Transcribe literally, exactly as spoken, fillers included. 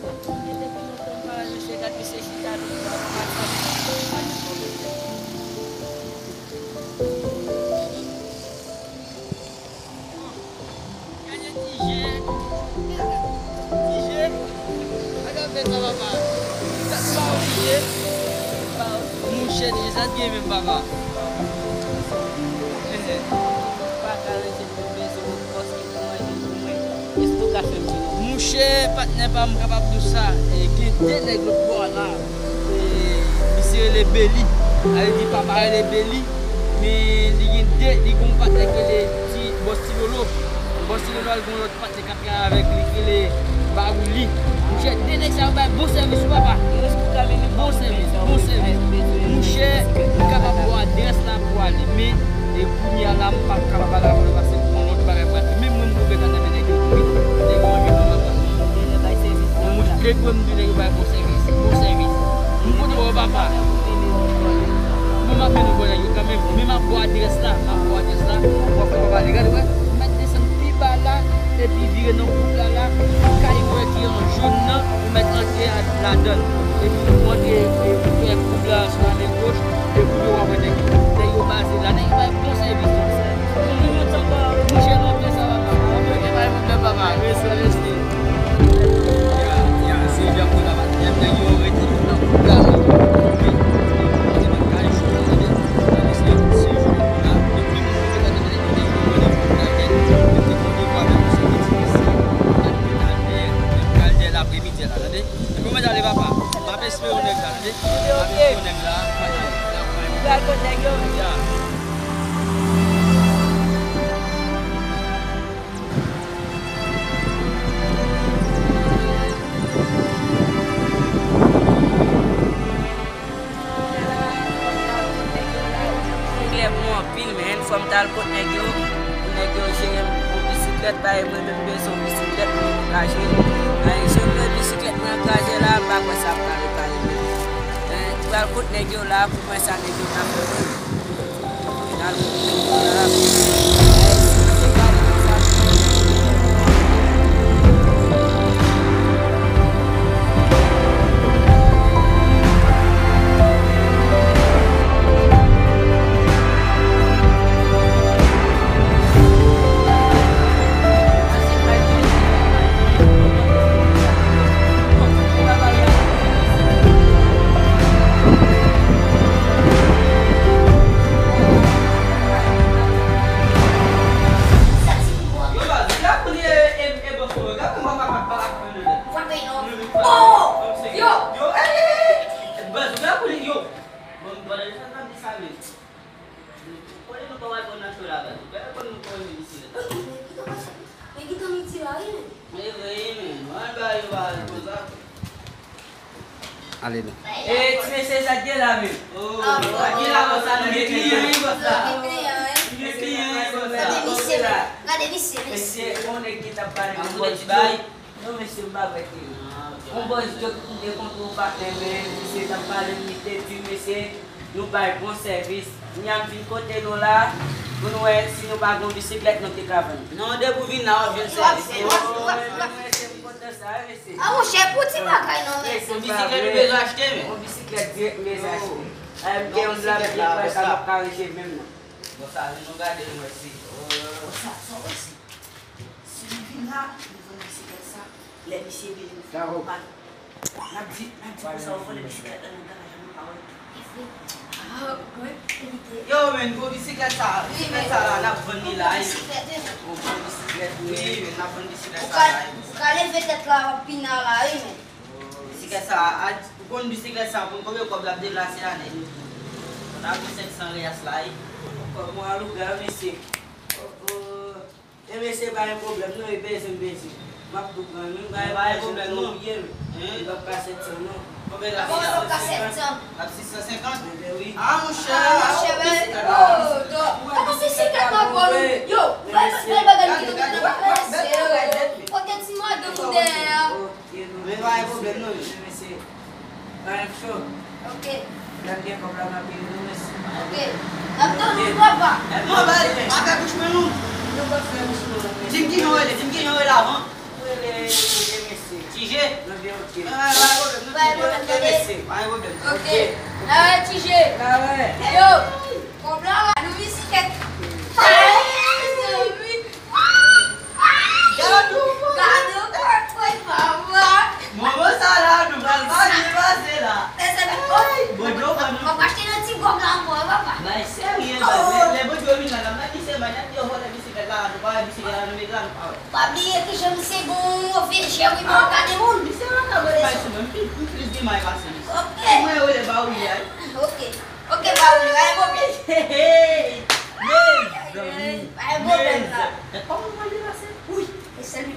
Depi lontan m pa wè misye, gad misye chita lòtbò a, pa t sanble. Gade T J. T J. Gade afè sa, papa. Sa pa oblije. Mouche, T J, sa t gen menm, papa? Mouche, patnè pa m, m kapab di w sa, e, gen de nèg lòt bò a la. E, misye rele Beli. Sa vle di papa rele Beli. Men li gen de, li gen yon patnè ki rele Ti, Bòs Ti Lolo. Bòs Ti Lolo al gen yon lòt patnè k ap travay avèk li ki rele Bawouli. Mouche, de nèg sa yo bay bon sèvis wi, papa. Bon sèvis, bon sèvis. Mouche, m kapab ba w adrès la pou w ale, men, e, kounye a la, m p ap kapab ale avè w paske gen yon lòt bagay pou w al fè. Men mwen, m twouve gade men nèg yo tou wi. Nèg yo anvi ban m bagay. Mouche, e, mwen, m di nèg yo bay bon sèvis, bon sèvis. M konnen w, papa. Bon, m ap mennen w bò nèg yo kanmenm. Men m ap ba w adrès la, m ap ba w adrès la. W ap fè papa ale, gade, wè. Ou mèt desann pi ba la, epi vire nan koub la la. Kay ou wè ki an jòn nan, ou mèt antre a-, ladan l. Epi ou antre, e, ou fè koub la sou lamen goch, epi w ap wè nèg yo. Nèg yo baze la, nèg yo bay bon sèvis. Mouche, lontan sa, papa. Mouche, pa gen pwoblèm, papa. Reste, reste. Ya, ya, se jan pou la patnè, nèg yo rete nan koub la, wi. Wi. Se pa kay jou la, tande. Tande, se, se jou la. Depi moun yo tande, tande, tande, yo rete koub la, tande. Yo te konnen pou avè misye ki ti mesye. Al dèyè, al dèyè lapremidi la, tande. Epi mwen ale, papa. M ap espere w nèg la, tande. M ap espere w nèg la. Pral kot nèg yo. Ya. Klè pou mwen anpil, men fò m t al kot nèg yo, pou nèg yo jere m yon bisiklèt, paske mwen menm bezwen yon bisiklèt pou mwen angaje. Men jan mwen bisiklèt mwen angaje la, m pa kwè sa ap ka repare menm. Men m pral kot nèg yo la, pou mwen sa nèg yo ka fè mwen. Men ki tan m iti la wi men. Men vre wi men. Ann ba yo ba yo konsa. Ale non. E ti mesye sa k gen la menm. Oh, sa k gen la konsa, nou gen kliyan wi konsa. Nou gen kliyan wi. Nou gen kliyan wi konsa. Gade misye, gade misye, mesye. Mesye, on nèg ki t ap pale m bò ti bay. Non mesye, m pa kwè ke on bòs djòk ki te kontre w patnè, men misye t ap pale m, li te di mesye. Nou bay bon sèvis. Kounya m vin kote nou la, pou nou wè si nou pa gen yon bisiklèt nou te ka vann. Non, depi w vin la, w ap jwenn sèvis. Oh, men mesye, m kontan sa, wi, mesye. A, monchè, pou ti bagay non, men. Mesye, m pa vle. Yon bisiklèt ou bezwen achte, men. Yon bisiklèt dirèk m bezwen achte. Ay, m gen yon blan m te kwè sa m ap ka ranje menm non. Bon, sa, vin nou gade, nou wè si. Bon, sa, sa w wè si. Si nou vin la, nou vann bisiklèt sa, lè misye vini, nou fè konprann. N ap di, n ap di konsa, ou vòlè bisiklèt la nan garaj la, nou pa wè. E vre. Ah, wi, evite. Yo, men, gwo bisiklèt sa, bisiklèt sa la, n ap vann li la, wi. Gwo bisiklèt, wi, men. Gwo bisiklèt, wi, men, n ap vann bisiklèt sa la, wi. Ou ka leve tèt la, w ap pina la, wi, men. Bisiklèt sa, a, ou konn bisiklèt sa, ou konn konbyen kòb l ap deplase la, nèg? Konn ap senk san reyas la, wi. Kòb mwen a louga, mesye. Oh, oh. E mesye, pa gen pwoblèm non, e peze m peze. M ap tou pran, menm pa gen pwoblèm non. Li p ap ka sèt san non. Konbyen l ap sèt san? L ap sèt san senkant? Enben wi. Ah, monchè, ah, monchè, oh, to. Papa, se senkant nan bò nou. Yo, bay, bay bagay nou, bay bagay nou. Kote ti madanm ou dèyè a? Men pa gen pwoblèm non, mesye. Pa gen cho. Ok. Lè m gen kòb la, m ap peye nou, mesye. Ok. N ap tann ou, papa. Non, bay, pa fè bouch mwen non. Nou pa fè bouch mwen non, mesye. Di m kijan w rele, di m kijan w rele avan. Mwen rele, rele, mesye. Ti Je. Bay pwoblèm, bay pwoblèm, tande. Ok. N a wè, Ti Je. Yo, kòb la la, nou bisikèt. Gade yon pòtrè papa. Manman sa la, nou pral pase pase la. Bondye, w konn nou. Papa, achte nan ti gòm la ankò, papa. Bay serye, bay. Lè, lè Bondye vin la, n ap bay misye, bay, n ap di yo vòlè bisiklèt la, nou pa wè bisiklèt la, nou mete la, nou pa wè. Pa bliye kijan misye gon move je wi, bon, gade moun. Misye pa ka vòlè bay sou mwen, m plis gen may pase misye. Ok. Mwen rele Bawouli a. Ok. Ok, Bawouli, pa gen pwoblèm. Hey, hey, hey. Mezanmi, pa gen pwoblèm la. Mezanmi. Kòman mwen pase? Wi, e sèl li.